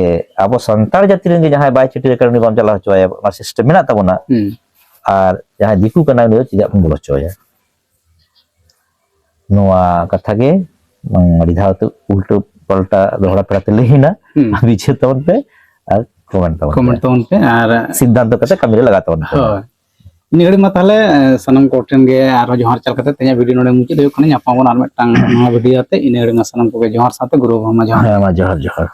ᱟᱵᱚ ᱥᱟᱱᱛᱟᱲ ᱡᱟᱹᱛᱤ ᱨᱮᱱ ᱜᱮ ᱡᱟᱦᱟᱸᱭ ᱵᱟᱭ ᱪᱷᱟᱹᱴᱭᱟᱹᱨ ᱟᱠᱟᱱ ᱩᱱᱤ ᱵᱟᱢ ᱪᱟᱞᱟᱣ ᱦᱚᱪᱚᱣᱟᱭᱟ, ᱚᱱᱟ ᱥᱤᱥᱴᱮᱢ ᱢᱮᱱᱟᱜ ᱛᱟᱵᱚᱱᱟ᱾ ᱦᱩᱸ᱾ ᱟᱨ ᱡᱟᱦᱟᱸᱭ ᱫᱤᱠᱩ ᱠᱟᱱᱟᱭ ᱩᱱᱤ ᱫᱚ ᱪᱮᱫᱟᱜ ᱵᱚᱱ ᱵᱚᱞᱚ ᱦᱚᱪᱚᱣᱟᱭᱟ? ᱱᱚᱣᱟ ᱠᱟᱛᱷᱟ ᱜᱮ, ᱩᱸ, ᱟᱹᱰᱤ ᱫᱷᱟᱣ ᱛᱮ ᱩᱞᱴᱟᱹ ᱯᱟᱞᱴᱟ ᱫᱚᱦᱲᱟ ᱯᱮᱲᱟ ᱛᱮ ᱞᱟᱹᱭ ᱮᱱᱟ᱾ ᱦᱩᱸ᱾ ᱵᱤᱪᱟᱹᱨ ᱛᱟᱵᱚᱱ ᱯᱮ ᱟᱨ ᱠᱚᱢᱮᱱᱴ ᱛᱟᱵᱚᱱ ᱠᱚᱢᱮᱱᱴ ᱯᱮ᱾ ᱛᱟᱵᱚᱱ ᱯᱮ ᱟᱨ ᱥᱤᱫᱽᱫᱷᱟᱱᱛᱚ ᱠᱟᱛᱮ ᱠᱟᱹᱢᱤ ᱨᱮ ᱞᱟᱜᱟᱣ ᱛᱟᱵᱚᱱ ᱯᱮ᱾ ᱦᱳᱭ᱾ ᱤᱱᱟᱹ ᱜᱷᱟᱹᱲᱤᱡ ᱢᱟ ᱛᱟᱦᱚᱞᱮ, ᱮ, ᱥᱟᱱᱟᱢ ᱠᱚ ᱴᱷᱮᱱ ᱜᱮ ᱟᱨᱦᱚᱸ ᱡᱚᱦᱟᱨ ᱪᱟᱞ ᱠᱟᱛᱮ ᱛᱮᱦᱮᱧᱟᱜ ᱵᱷᱤᱰᱤᱭᱳ ᱱᱚᱰᱮ ᱢᱩᱪᱟᱹᱫ ᱦᱩᱭᱩᱜ ᱠᱟᱱᱟ᱾ ᱧᱟᱯᱟᱢ ᱵᱚᱱ ᱟᱨ ᱢᱤᱫᱴᱟᱝ ᱱᱚᱣᱟ ᱵᱷᱤᱰᱤᱭᱳ ᱟᱛᱮ᱾ ᱤᱱᱟᱹ ᱜᱷᱟᱹᱲᱤᱡ ᱢᱟ ᱥᱟᱱᱟᱢ ᱠᱚᱜᱮ ᱡᱚᱦᱟᱨ ᱥᱟᱶᱛᱮ ᱜᱩᱨᱩ ᱵᱟᱵᱟ ᱢᱟ ᱡᱚᱦᱟᱨ᱾ ᱦᱮᱸ, ᱢᱟ ᱡᱚᱦᱟᱨ, ᱡᱚᱦᱟᱨ᱾